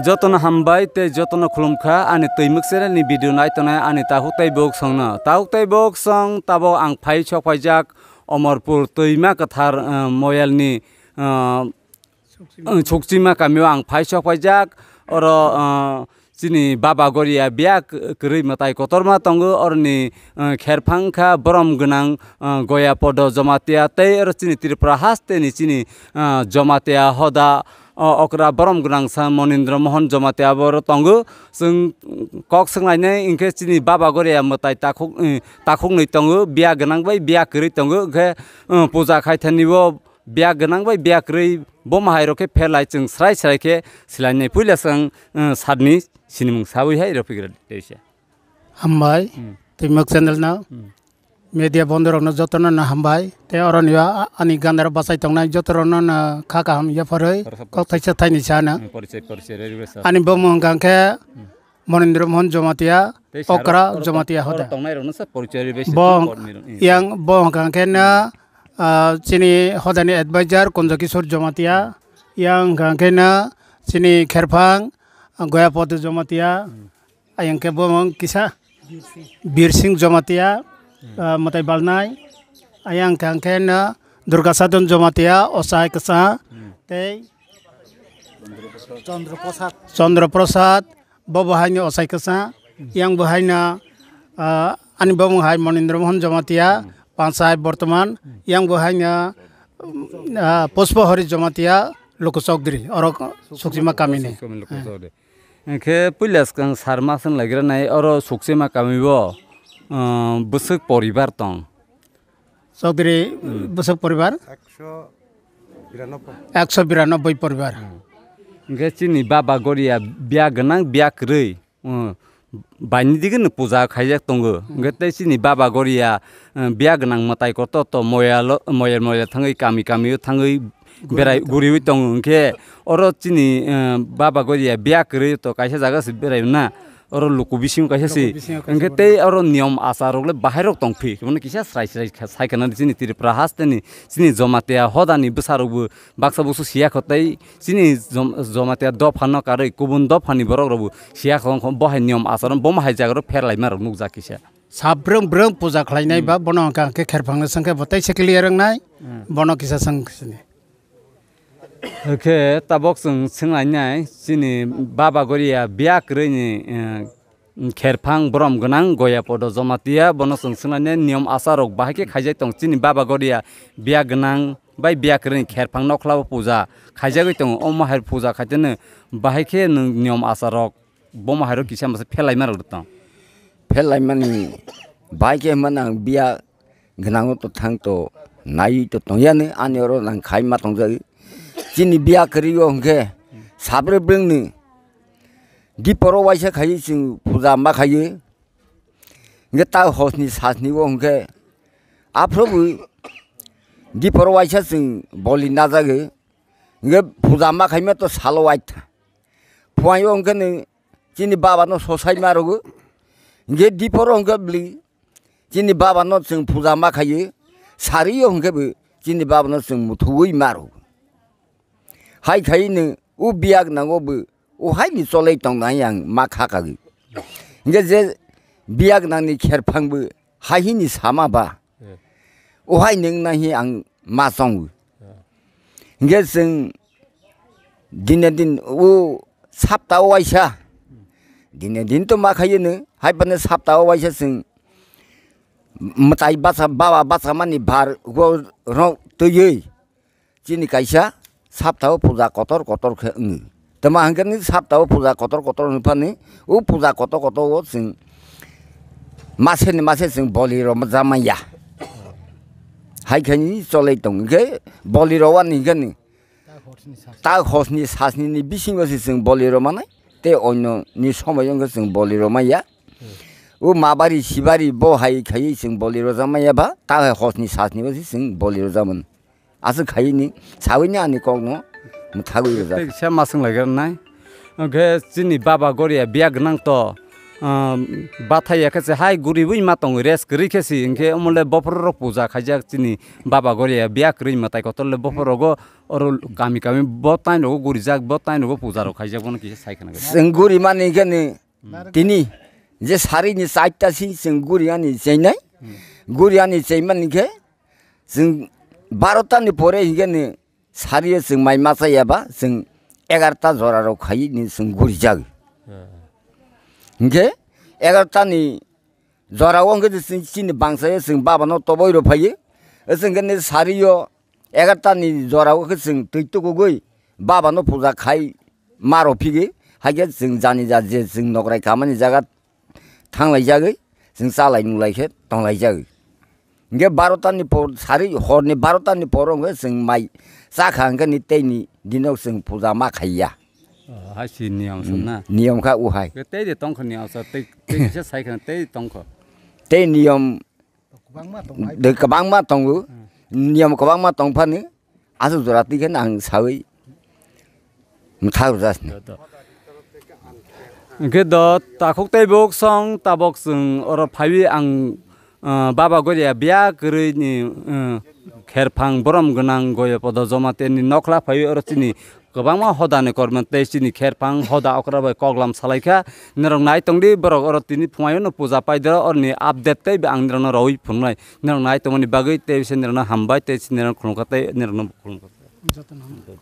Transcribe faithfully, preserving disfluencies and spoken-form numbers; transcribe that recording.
Jotono hambai tei jotono khulumkha ani twi mwk channel ni video nai tongnai ani takhuk tei bok songno. Takhuk tei bok song tabok ang phai sok phaijak Omorpur twima kwthar, eh, Moyal ni, eh, Sukchima. Sukchima kamio ang phai sok phaijak. Oro, eh, chini Baba Goria biya k-, kwrwi mwtai kotorma tongo. Oroni, eh, kherphang kha borom gwnang, eh, Goya Podo Jomatia tei oro chini Tripura haste ni chini, eh, Jomatia hoda, o okra borom gwnang sa Monindra Mohan Jomatia abo oro tongo. Chwng kok swnglainai hinkhe chini Baba Goria mwtai takhuk, eh, takhuknwi tongo, biya gwnang bai biya kwrwi tongo. Hinkhe, eh, puja khaithani bo biya gwnang bai biya kwrwi bo mahairok khe pherlai chwng srai srai khe swlainai. Puila swkang, eh, sarni sinimung sawi hai rw phigra teisa. Hambai, Hmm. Twimwk channel no. Hmm. Media bondorokno jotono no hambai. Tei oroni o a-, ani gandarok bachai tongnai jotorokno no kha kaham yapharwi Khoroksa kok thaisa thaini sana. Hmm, porichai, porichai rw rw sa. Ani bumung hwnkha khe Hmm. Monindra Mohan Jomatia, Tei saro Okra oro tong-, Jomatia oro hoda. Tongnai rokno sa porichai rw rw sa, Bo tini hwnkha, bor ni rok. Hmm. Yang bo hwnkha khe no, ah, chini hodani advisor Kunjo Kishore Jomatia. Yang hwnkha khe no chini kherphang, ah, Goya Podo Jomatia. Hmm. Ayang khe bo mung kisa Birsing Jomatia, Hmm. ah, mwtai balnai. Ayang khe ang khe no Durga Sadon Jomatia, Osai Kwsa, Hmm. tei Chandra Prasad. Chandra Prasad, bo bo hai no Osai Kwsa. Hmm. Yang bo hai no, ah, ani bo mung hai Monindra Mohan Jomatia, Hmm. Panchai Bortoman. Hmm. Yang bo hai no, ah, Pushpa Hari Jomatia, Luku Chowdhury, oro Sukchima kamini. Sukchima Luku Chowdhury. Hinkhe puila swkang sar ma swng laigra nai oro Sukchima kami o, uh, bwswk poribar tong? Chowdhury Hmm. bwswk poribar? Ekso biranobbai. Ekso biranobbai poribar. Hmm. Hinkhe chini Baba Goria biya gwnang biya kwrwi, uh, baini digini puja khaijak tongo. Hmm. Hinkhe tei chini Baba Goria, uh, biya gwnang mwtai kotor to moyalo, moyal moyal thangwi kami kami o thangwi Berai guriwi tongo. Guriwi tongo, hinkhe oro chini, eh, Baba Goria biya kwrwi to kaisa jaga se berai na, oro luku bisingo kaisa se. Luku bisingo kaisa hinkhe borok. Tei oro niyom achar rok le bahai rok tong phi, bono kisa srai srai kha-, sai khana chini Tripura haste ni, chini Jomatia hoda ni bwsa rok bo baksa buksu siya kho tei chini Jom-, Jomatia dopha no karwi kubun dopha ni borok rok bo siya kho, wngkha bo hai niyom achar, bo hai jaga rok pher lai ma rok nukjak kisa. Sabrwng brwng puja khlainai Hmm. ba, bono hwnkha hwnkhe kherphangno swngkhe bo tei se clear wngnai, Hmm. bono kisa swng sini. Hwnkhe tabok chwng swnglainai, chini Baba Goria biya kwrwini, eh, kherphang borom gwnang Goya Podo Jomatia, bono chwng swnglainai niyom achar rok bahai khe khaijak tong. Chini Baba Goria biya gwnang bai biya kwrwini kherphang nokhlao puja khaijagwi tongo. Omo hai puja khaiteno bahai khe nwng niyom achar rok Bomo hairo kisa masa phelai ma rok tong. Phelai mani bai khe hwnba nang biya gwnango to thang to nai to tong yani ani oro nang khai ma tong jai. Chini biya kwrwi o hwnkhe sabre brengni diporo waisa khai chwng puja ma khai. Hwnkhe ta hosni sasni o hwnkhe aphuru bo diporo waisa chwng boli na jagwi. Hwnkhe puja ma khai ma to salo waitha. Phuaio hwnkhe nw chini baba no sosai ma rwgo. Hwnkhe diporo hwnkhe bwlwi chini baba no chwng puja ma khaio. Sario hwnkhe bo chini baba no chwng muthuwi ma rwgo. Hai khai nw o biya gwnango bo o hai ni cholai tong nai ang ma kha kagwi. Hwnkhe je biya gwnang ni kherphang bo hai hini sama ba. Hmm. O hai nwng nai hi ang ma chongo. Hmm. Hingke chwng dine din o sapta o waisa. Dine din to ma khayo no, hai phano sapta o waisa chwng mwtai bacha, baba bacha mani bar go rok twiwi. Chini kaisa saptao puja kotor kotor khe wngo. Tamo hwnkhe ni saptao puja kotor kotor wngphani, o puja kotor kotor o chwng mase ni mase chwng boli rw jamaya. Hai khe ni cholai tong khe boli rw wani hwnkhe ni ta hosni sasni ni bisingo se chwng boli rw manai, tei onno ni somoi wngkhe chwng boli rw maya. O mabari sibari bo hai khai chwng boli rw jamaya ba, ta hosni sasni o se chwng boli rw jamani. Aswk khaini, sawini ani kokno mwthagwi rijak. Tei kisa maswng lai gwnai. Hwnkhe chini baba goria biya gwnang to, ah, bathai ya khe se hai guriwi ma tongo, rest kwrwi khe se, hinkhe omo le bophor rok puja khaijak chini Baba Goria biya kwrwi mwtai kotor le bophor rogo oro kami kami bo tai rogo gurijak, bo tai rogo puja rok khaijak, bono kisa sai khna. Chwng guri mani khe ni tini je sari ni chaita si chwng guri ani chainai, guri ani chaimani khe chwng barota ni pore hinkhe ni Sari o chwng mai masa ya ba, chwng egarta jora rok khai ni chwng guri jag. Hinkhe egarta ni jora o hinkhe chwng chini bangsa o chwng baba no toboi rok phai o. Chwng khe ni sari o egarta ni jora o khe chwng twi tukugwi baba no puja khai ma rok phigi. Hai khe chwng jani ja je chwng nokrai khamani jaga thanglai jagwi, chwng chalai nulai khe tonglai jagwi. Hinkhe barota ni por sari hor ni barota ni por hinkhe chwng mai cha kha hinkhe ni tei ni dino chwng puja ma khai ya. Oh, hai si niyom song na. Niyom kha u hai. Ke tei de tong kha niyom sa tei tei kisa sai kha tei tong kha. Tei niyom de kwbangma tongo. Niyom kwbangma tong phani. Aswk jora twi khe ang sawi mwthak rwjak sini. Hwnkhe do takhuk tei buk song tabok chwng oro phaiwi ang, ah, Baba Goria biya kwrwi ni, ah, kherphang borom gwnang Goya podo joma tei ni nokla phaiwi oro chini kwbangma hoda ni kormo tei chini kherphang hoda okra bai koklam salai kha. Norok nai tongdi borok oro tini phumaio no puja paidoro oroni update tei ang norok no rawi phunuknai. Norok nai tongmani bagwi tei se norokno hambai tei se norokno khulumkha tei norokno khulumkha. Jotono hambai.